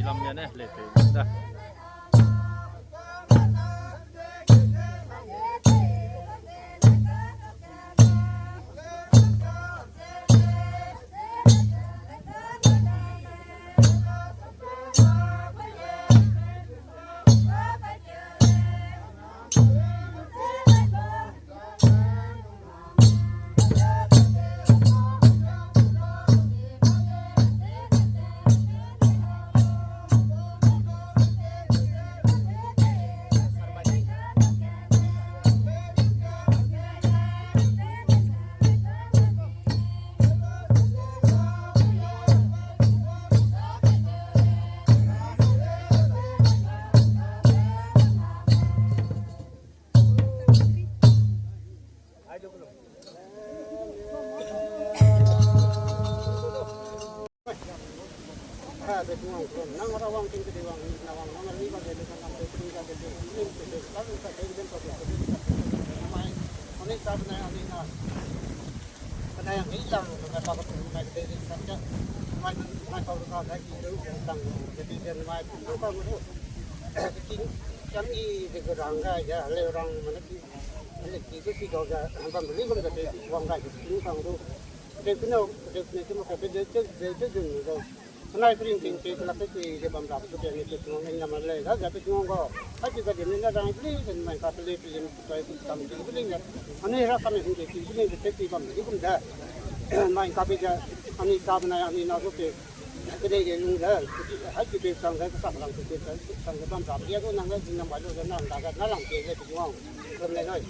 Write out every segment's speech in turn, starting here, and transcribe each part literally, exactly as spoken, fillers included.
Samia ne le te da. Penai kering ting ting kelak pe pei ze bam ra pe pe ne pe tuang ne nam le, da ze pe tuang ga. Hai pe ga de ne na rang peli ze mai ka peli peli ne pe tam peli peli ne. Anui ra ka ne hung de peli peli ne pe peli bam de gum da. Mai ka pe ze anui ta benai anui na zo pe. Pe de de lung da. Hai pe pe sang da ka rang pe pe sang da bam ra peli ga nang da nam ba lo da nang da ga na lang pe ze pe tuang. Gum le noi.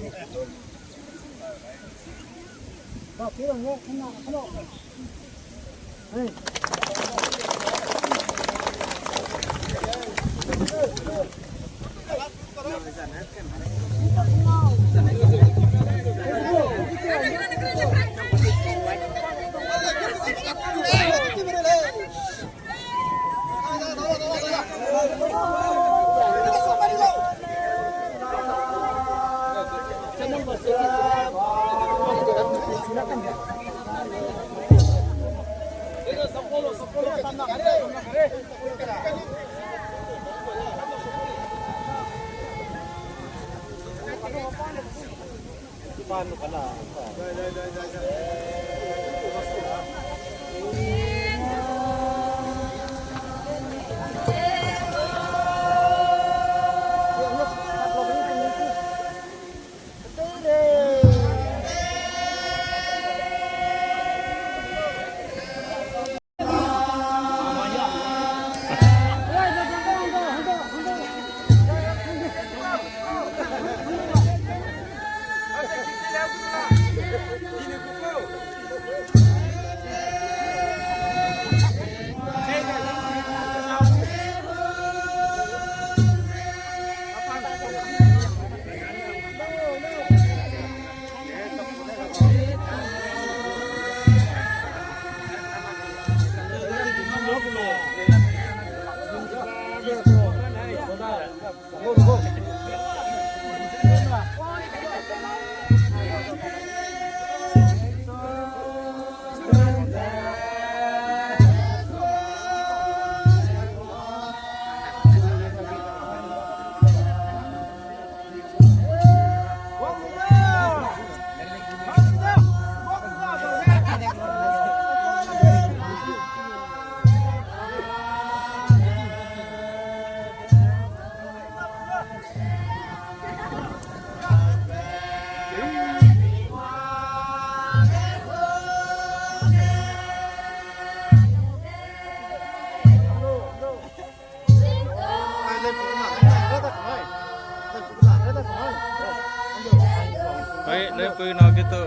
Hei, le pui na gitu.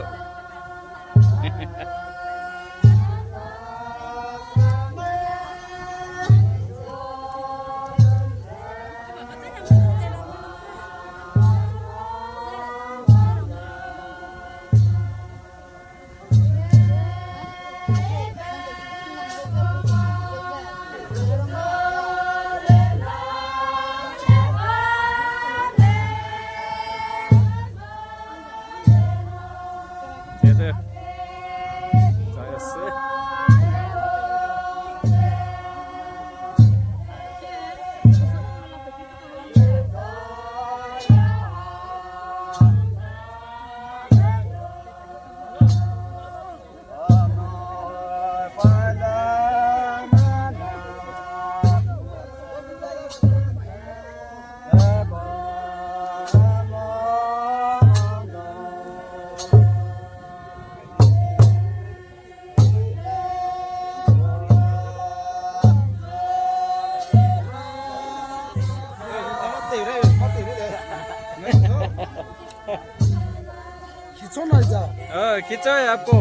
खींचो ना इधर। हाँ, खींचो है आपको।